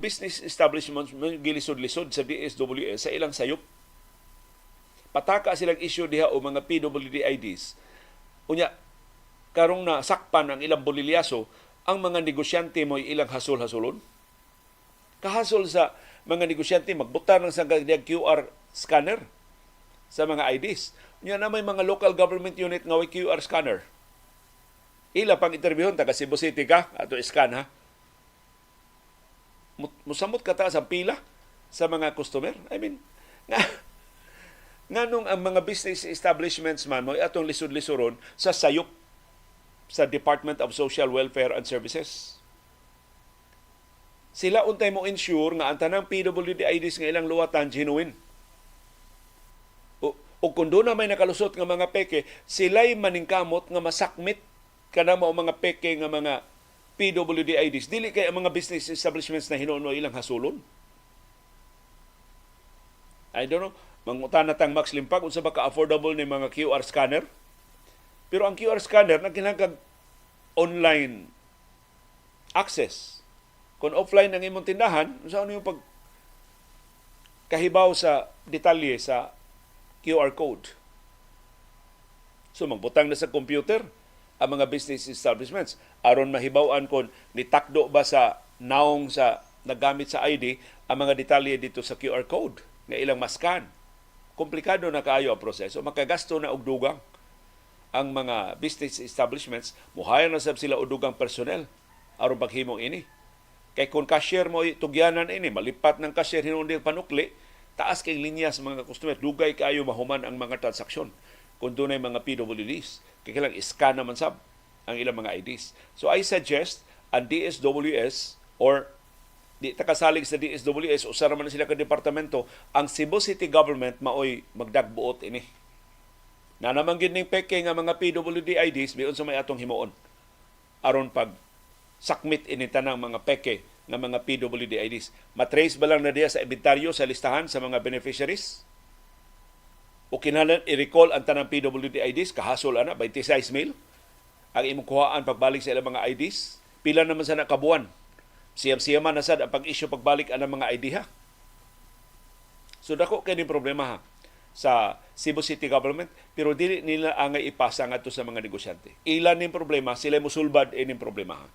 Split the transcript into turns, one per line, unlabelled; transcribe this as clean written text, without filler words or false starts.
Business establishments mo gilisod-lisod sa DSWS sa ilang sayop. Pataka silang issue diha o mga PWD IDs. Unya, karong na sakpan ang ilang bolilyaso, ang mga negosyante mo ilang hasol-hasolon. Kahasol sa mga negosyante magbutar ng sa QR scanner sa mga IDs. Unya na may mga local government unit nga way QR scanner. Ila pang interviewon, taga Cebu City ka, ato scan ha. Musamot ka ta sa pila sa mga customer. I mean, nga nganong ang mga business establishments man mo atong lisod-lisoron sa sayop sa Department of Social Welfare and Services? Sila untay mo ensure nga ang tanang PWD IDs nga ilang luwatan genuine. O kung doon na may nakalusot nga mga peke, sila'y maningkamot nga masakmit kana mao mga peke nga mga PWD IDs. Dili kay ang mga business establishments na hinuon mo ilang hasulon. I don't know. Mangutana tang Max Limpag unsa ba ka affordable ni mga QR scanner? Pero ang QR scanner nagkinahanglan online access. Kung offline ang imong tindahan, unsa ano yung pag kahibaw sa detalye sa QR code? So magbutang na sa computer ang mga business establishments aron mahibaw-an kon nitakdo ba sa naong sa naggamit sa ID ang mga detalye dito sa QR code nga ilang maskan. Komplikado na kaayo ang proseso, makagasto na og dugang ang mga business establishments, muhire na sab sila og dugang personnel aron paghimo ini. Kay kung cashier mo tugyanan ini, malipat ng cashier hinuon panukli, taas kay linya sa mga customer, dugay kaayo mahuman ang mga transaksyon kung dunay mga PWDs. Kay kailang scan naman sab ang ilang mga IDs. So I suggest ang DSWS or di ta kasalig sa DSWS, usa ra man sila ka departamento, ang Cebu City Government maoy magdagbuot ini. Na naman gid ning peke nga mga PWD IDs, biun sa may atong himuon aron pag sakmit ini tanang mga peke nga mga PWD IDs? Matrace ba lang na diya sa inventaryo, sa listahan sa mga beneficiaries? O kinahanglan i-recall ang tanang PWD IDs? Kahasol ana, 26 mil ang imong kuhaan pagbalik sa ilang mga IDs. Pila naman sa nakabuan? Siyam-siyaman na sad ang pag-issue pagbalik ang mga ID ha. So dako kay ni problema ha sa Cebu City Government, pero dili nila angay ipasa ngadto sa mga negosyante. Ilan ning problema, sila mosulbad ining problema ha.